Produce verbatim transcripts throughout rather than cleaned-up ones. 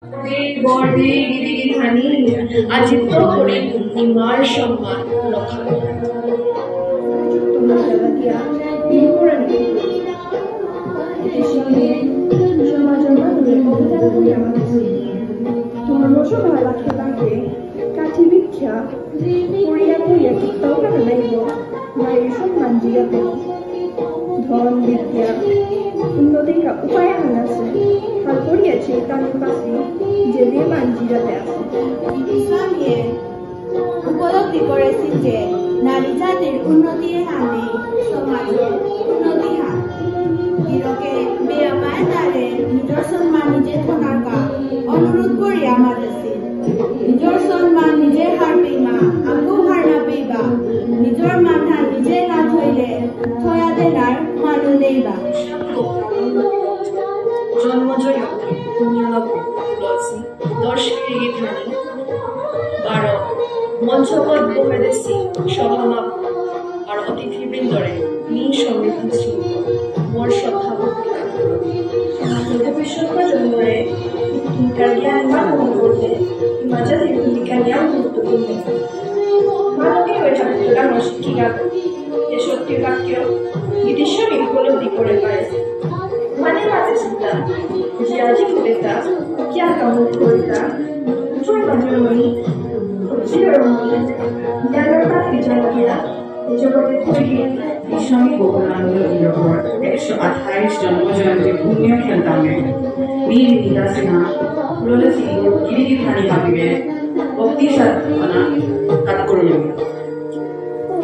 বরদে গিরি গিথানি, আজি তো করে ইমার সম্মান রক্ষা করো। তোমার মশা ভালা খেলাকে কাঠি বিখ্যা করিয়া করিয়া কিত্তাও কাটা নাইব, নারীর সম্মান জিয়াতে। ধন বিদ্যা উন্নতির কা-, উপায় আহান আছে। হাল করিয়াছে তার কাছে যে বিয়ে মান জিয়াতে আছে। ইসলামে উপলব্ধি করেছেন যে নারী জাতির উন্নতি হানে সমাজের উন্নতি হান। গিরকে বেয়া পায় তারে নিজর সম্মান নিজে থনাকা অনুরোধ করিয়া মাতেছে। নিজর সম্মান নিজে হারপেইমা, আগু হার না পেইবা। নিজর মাথা নিজে না থইলে, থয়া দেনার মানু নেইবা। জন্মজয় দুনিয়া লাভ লসি, দশ গিরি গিথানি, বারো মঞ্চপদ বহেদেশি, সভামাপ আর অতিথিবৃন্দরে মি সমৃদ্ধি শ্রী মোর শ্রদ্ধা ভক্তি। ভবিষ্যৎ প্রজন্মরে গীতিকার জ্ঞান বান করতে ইমাজাতির ভূমিকা নিয়াম গুরুত্বপূর্ণ। মাননীয় মেধাবৃত্ত ডাঙর শিক্ষিকা এ সত্যি বাক্য গীতিস্বামী উপলব্ধি করে পারে। মানে মাঝে চিন্তা যে আজি কবিতা কি আর কামড় কবিতা জয় বাজুমণি জিরো জ্ঞানর পাখি জয় গিয়া স্বামী গোকুলানন্দ গিরকর একশো আঠাইশ জন্ম জয়ন্তী পুণ্য খেলতামে মি নিকিতা সিনহা, পুরলে সিংহ, গিরি গিথানি হাবিবে, ভক্তি সাধনা কাত করুন।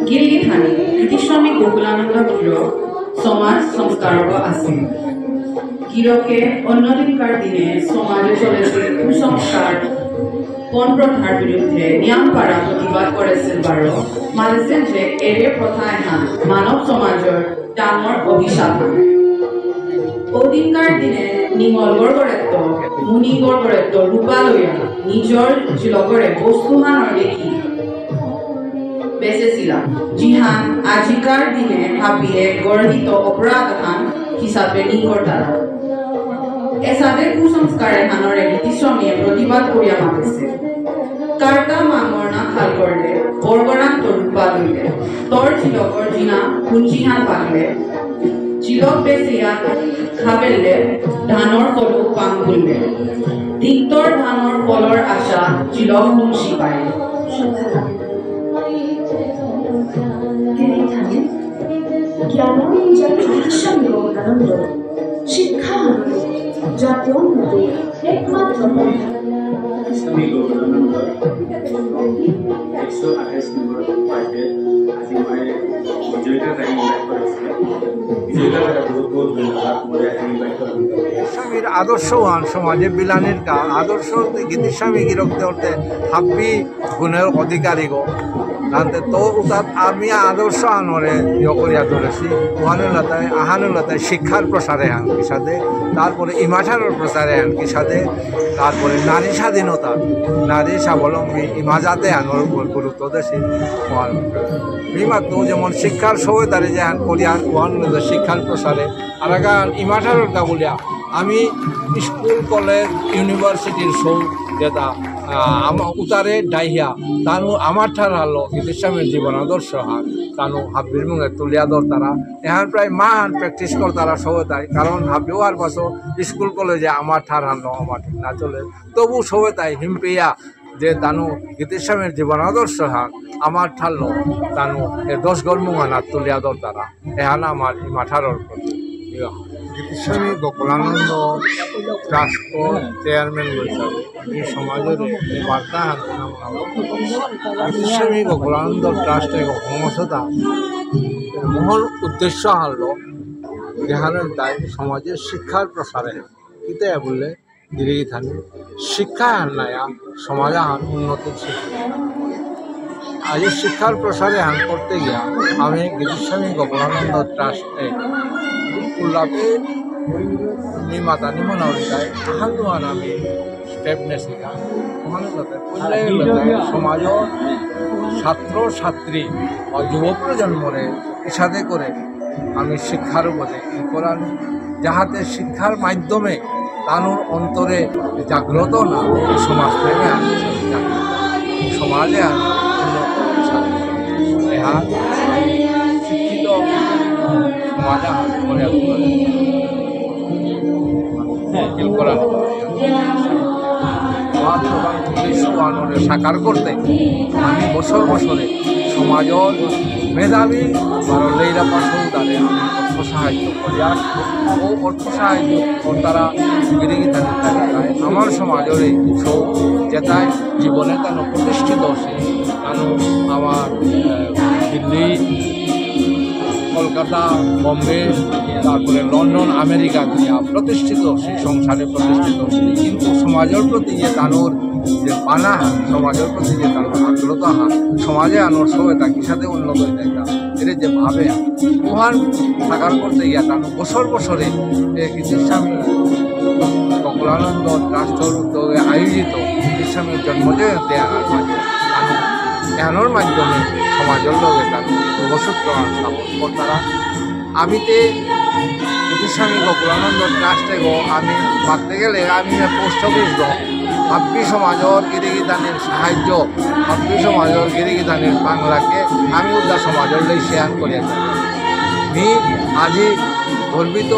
গিরি গিথানি, গীতিস্বামী গোকুলানন্দ গিরক সমাজ সংস্কারক আছিল। গিরকে অন্যদিনকার দিনে সমাজে চলেছিল কুসংস্কার, পণ প্রথার বিরুদ্ধে নিয়াম পারা প্রতিবাদ করেছিল বারো, মানেছিল যে এরে প্রথা এহান মানব সমাজর ডাঙর অভিশাপ। ওদিনকার দিনে নিঙল গড়গড়েত্ত, মুনি গড়গড়েত্ত রূপা লইয়া নিজর জিলকরে বস্তুহানর দেখি বেচেছিলা, যিহান আজিকার দিনে হাবিয়ে গর্হিত অপরাধ হান হিসাবে নিকরতারা। এসাদে কুসংস্কার এহানরে গীতিস্বামীয়ে প্রতিবাদ করিয়া মাতেছে। কার্তা মাঙর না খাল করলে, বরগরাং তরুপা লইলে, তর জিলকর জিনা কুঞ্জিহান পাকলে, জিলক বেচিয়া খাবেললে, ধানর ফলু পাং বুললে। তিক্তর ধানর ফলর আশা জিলক মুন্সি পাইলে। জ্ঞান জাতি বিশ্বমিরো আনন্দ, শিক্ষা জাতীয় উন্নতি একমাত্র পন্থা। আমি গৌরানন্দ, একশো আঠাইশ নম্বর পার্টে আজি মই বিজয়িতা গাড়ি ইনভাইট করেছিল। বিজয়িতা গাড়ি বহুত বহুত ধন্যবাদ, মোরে আজি ইনভাইট করার জন্য। স্বামীর আদর্শ হান সমাজে বিলানির কা আদর্শ গীতিস্বামী গিরক দেওয়ার হাব্বি গুণর অধিকারী গো। তাতে তো উতাত আমি আদর্শ আনরে ইয়ে করিয়া ধরেছি। ওহানে লতায়, আহানে লতায় শিক্ষার প্রসারে হান কিসাদে, তারপরে ইমাঠারর প্রসারে হান কিসাদে, তারপরে নারী স্বাধীনতা, নারী স্বাবলম্বী, ইমাজাতে আনর উপর গুরুত্ব দেছি। ওহান বিমাত্র যেমন শিক্ষার সৌদারে যে হান করিয়া, ওহানে লতায় শিক্ষার প্রসারে, আরাগান ইমাঠারর কা বুলিয়া, আমি স্কুল, কলেজ, ইউনিভার্সিটির সৌ যেটা, আহ, আমা-, উতারে ডাইহিয়া, তানু আমার ঠার হারলো, গীতিস্বামীর জীবন আদর্শ হান, তানু হাব্বির মুঙে তুলিয়া ধরতারা। এহান প্রায় মা হান প্র্যাকটিস করতারা সৌতাই, কারণ হাব্বি ওয়ার পাশো স্কুল, কলেজে আমার ঠার হারলো, আমার ঠিক না চলে। তবু সৌতাই হিমপিয়া, যে তানু গীতিস্বামীর জীবন আদর্শ হান আমার ঠারলো, তানু এ দশ গর মুঙানা তুলিয়া ধরতারা। এহান আমার ইমাঠারর প্রতি। ইয়া। গীতিস্বামী গোকুলানন্দ ট্রাস্ট চেয়ারম্যান বলছেন, এই সমাজের বার্তা হান নাম নাম। গীতিস্বামী গোকুলানন্দ ট্রাস্ট এক সংস্থা, মহল উদ্দেশ্য হারলো, যেহান দায় সমাজের শিক্ষার প্রসারে। কিতা বুললে, গিরি গিথানি, শিক্ষা হান নায়া, সমাজ হান উন্নতি শিক্ষা। আজি শিক্ষার প্রসারে হান করতে গিয়া, আমি গীতিস্বামী গোকুলানন্দ ট্রাস্টে উল্লাপে মি মাতানি মনাউরিতাই, আহান দুহান আমি স্টেপ নেসিকা। ওহানে লতায়, উল্লেখ লতায়, সমাজ, ছাত্র ছাত্রী বা যুব প্রজন্মরে ইসাদে করে আমি শিক্ষার উপরে ই করার, যাহাতে শিক্ষার মাধ্যমে তানুর অন্তরে জাগ্রত না, সমাজ প্রেমে আনছে জাগ্রত। সমাজে আনছে উন্নত করছে। এহান শিক্ষিত সমাজ আহান করে করে। হ্যাঁ, ফিল করা। সমাজ সভার উদ্দেশ্য আনরে সাকার করতে আমি বছর বছরে সমাজর মেধাবী বারো লেইরা পাশে তারে আমি অর্থ সাহায্য করিয়া ও অর্থ সাহায্য করতারা গিরিগিথানি তালিকায় আমার সমাজরে সৌ যেতাই জীবনে তানু প্রতিষ্ঠিত আছে। তানু আমার, আহ, দিল্লি, কলকাতা, বোম্বে, তারপরে লন্ডন, আমেরিকা দিয়া প্রতিষ্ঠিত আছে, সংসারে প্রতিষ্ঠিত আছে। কিন্তু সমাজর প্রতি যে তানুর যে পানা হান, সমাজর প্রতি যে তানুর আগ্রহতা হান, সমাজে আনর সৌ এতা কিসাদে উন্নত হয়ে যায় না। এরে যে ভাবে, ওহান সাকার করতে গিয়া তানু বছর বছরে এ গীতিস্বামী গোকুলানন্দ ট্রাস্টর উদ্যোগে আয়োজিত গীতিস্বামীর জন্মজয়ন্তী এহানর মাধ্যমে, তানু এহানর মাধ্যমে সমাজর লগে তানু যোগসূত্র স্থাপন করতারা। আমি তে গীতিস্বামী গোকুলানন্দ ট্রাস্টে গো আমি মাততে গেলে আমি পোস্ট অফিস গো হাব্বি সমাজর গিরিগিথানির সাহায্য, হাব্বি সমাজর গিরিগিথানির বাংলাকে আমি উদ্দা সমাজর লই শেয়ার করিয়া যাই। মি আজি গর্বিত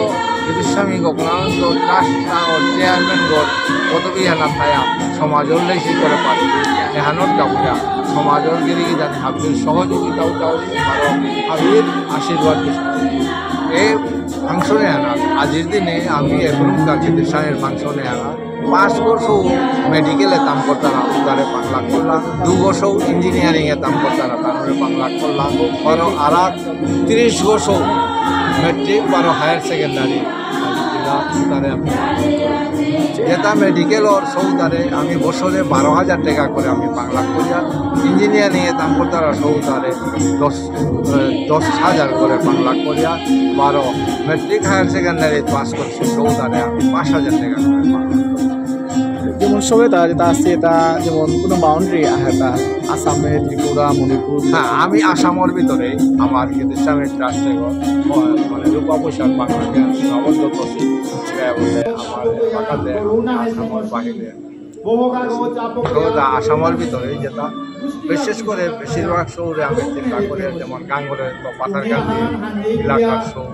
গীতিস্বামী গোকুলানন্দ ট্রাস্ট তাঙর চেয়ারম্যান গর পদবী হানা থায়া সমাজর লই সি করে পারি। এহানর কাবুয়া সমাজর গিরিগিথানি হাব্বির সহযোগিতাও চাউরি, আরো হাব্বির আশীর্বাদ বিচারি। এ ফাংশনে আনা, আজির দিনে আমি এগুলো গীতিস্বামীর ফাংশনে আনা পাঁচ বছর মেডিকেলে কাম করতারা, উতারে পাঁচ লাখ করলাম। দু বছর ইঞ্জিনিয়ারিং এ কাম করতারা, তারপরে পাঁচ লাখ করলাম। বারো আর এক তিরিশ বছর মেট্রিক, বারো হায়ার সেকেন্ডারি, উতারে আমি যেটা মেডিকেল ওর সৌতারে আমি বছরে বারো হাজার টাকা করে আমি পাঁচ লাখ করিয়া, ইঞ্জিনিয়ারিং এ কাম করতারা সৌতারে দশ, এ, দশ হাজার করে পাঁচ লাখ করিয়া, বারো মেট্রিক হায়ার সেকেন্ডারি পাস করছে সৌতারে আমি পাঁচ হাজার টাকা করে পাঁচ লাখ করিয়া। যেমন সবে তা যেটা আছে, এটা যেমন কোনো বাউন্ডারি আছে, এটা আসামে, ত্রিপুরা, মণিপুর? হ্যাঁ, আমি আসামর ভিতরে আমার গীতিস্বামী ট্রাস্টে মানে রূপা পয়সার বাংলাকে সীমাবদ্ধ করছি। সেটা বলতে আমার এলাকাতে আসামর বাইরে। তো দা আসামর ভিতরে যেটা বিশেষ করে বেশিরভাগ শহরে আমি চিন্তা করি, যেমন গাঙ্গুরে তো পাথারকান্দি এলাকার শহর।